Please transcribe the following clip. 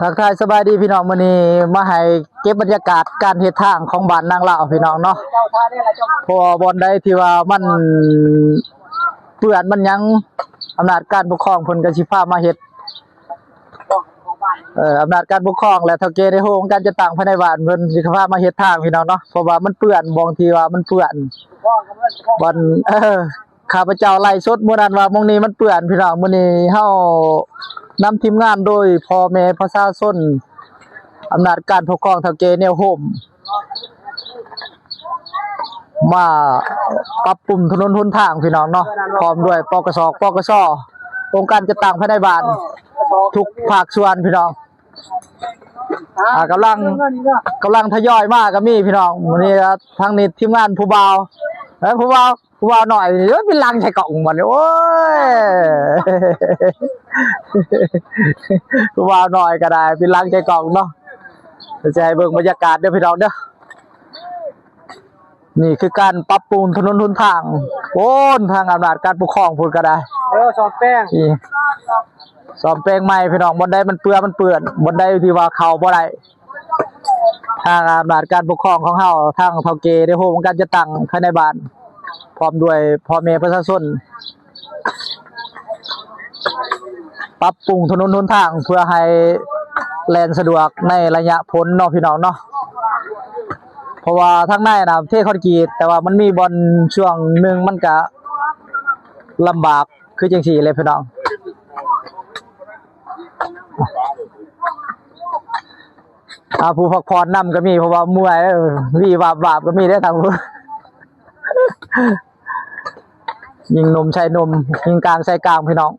ທັກທາຍສະບາຍດີພີ່ນ້ອງ, ມື້ນີ້ມາໃຫ້ເກັບບັນຍາກາດການເຮັດທາງຂອງບ້ານນາງລາວພີ່ນ້ອງເນາະ. ເພາະວ່າບ່ອນໃດທີ່ວ່າມັນເປື້ອນມັນຫຍັງ ອຳນາດການປົກຄອງເພິ່ນກໍຊິພາມາເຮັດ ເອີ ອຳນາດການປົກຄອງ ແລະ ເຖົ້າແກ່ໃນໂຮງການຈັດຕັ້ງພາຍໃນບ້ານເພິ່ນຊິພາມາເຮັດທາງພີ່ນ້ອງເນາະ. ເພາະວ່າມັນເປື້ອນ ບ່ອນທີ່ວ່າມັນເປື້ອນ ບ່ອນ ເອີ ຂ້າພະເຈົ້າໄລຟ໌ສົດມື້ນັ້ນວ່າໝ່ອງນີ້ມັນເປື້ອນພີ່ນ້ອງ. ມື້ນີ້ເຮົານຳທີມງານໂດຍພໍ່ແມ່ປະຊາຊົນ ອຳນາດການປົກຄອງ ເຖົ້າແກ່ແນວໂຮມ ມາປັບປຸງຖະໜົນຫົນທາງພີ່ນ້ອງເນາະ, ພ້ອມດ້ວຍ ປກສ ປກສ ອົງການຈັດຕັ້ງພາຍໃນບ້ານ ທຸກພາກສ່ວນພີ່ນ້ອງ. ອ່າ ກຳລັງ ກຳລັງທະຍອຍມາກໍມີພີ່ນ້ອງ. ມື້ນີ້ທາງນີ້ທີມງານຜູ້ບ່າວ ເອີ ຜູ້ບ່າວ ຜູ້ບ່າວນ້ອຍນີ້ເປັນຫຼັງໃສ່ກ້ອງບັດນີ້ ໂອ້ຍ ຜູ້ບ່າວນ້ອຍກໍໄດ້ເປັນຫຼັງໃສ່ກ້ອງເນາະ. ຈະໃຫ້ເບິ່ງບັນຍາກາດເດີພີ່ນ້ອງເດີ. ນີ້ຄືການປັບປຸງຖະໜົນຫົນທາງ ໂອ້ນ ທາງອຳນາດການປົກຄອງພຸ້ນກໍໄດ້ ເອີ ສ້ອມແປງ ນີ້ ສ້ອມແປງໃໝ່ພີ່ນ້ອງ. ບ່ອນໃດມັນເປື້ອນ ມັນເປື້ອນ ບ່ອນໃດທີ່ວ່າເຂົ້າບໍ່ໄດ້ ທາງອຳນາດການປົກຄອງຂອງເຮົາ ທາງເຖົ້າແກ່ໃນໂຮງການຈັດຕັ້ງພາຍໃນບ້ານ ພ້ອມດ້ວຍພໍ່ແມ່ປະຊາຊົນ ປັບປຸງຖະໜົນຫົນທາງເພື່ອໃຫ້ແລ່ນສະດວກໃນໄລຍະຝົນເນາະພີ່ນ້ອງເນາະ. ເພາະວ່າທາງໃນນະເທຄອນກຣີດ ແຕ່ວ່າມັນມີບ່ອນຊ່ວງໜຶ່ງມັນກະລຳບາກຄືຈັ່ງຊີ້ແຫຼະພີ່ນ້ອງ. ອ່າ ຜູ້ພັກຜ່ອນນຳກໍມີ ເພາະວ່າເມື່ອຍ ເອີ ວີບວາບໆກໍມີເດ້ທາງຜູ້ ຍິງໜຸ່ມໃສ່ໜຸ່ມ ຍິງກາງໃສ່ກາງພີ່ນ້ອງ.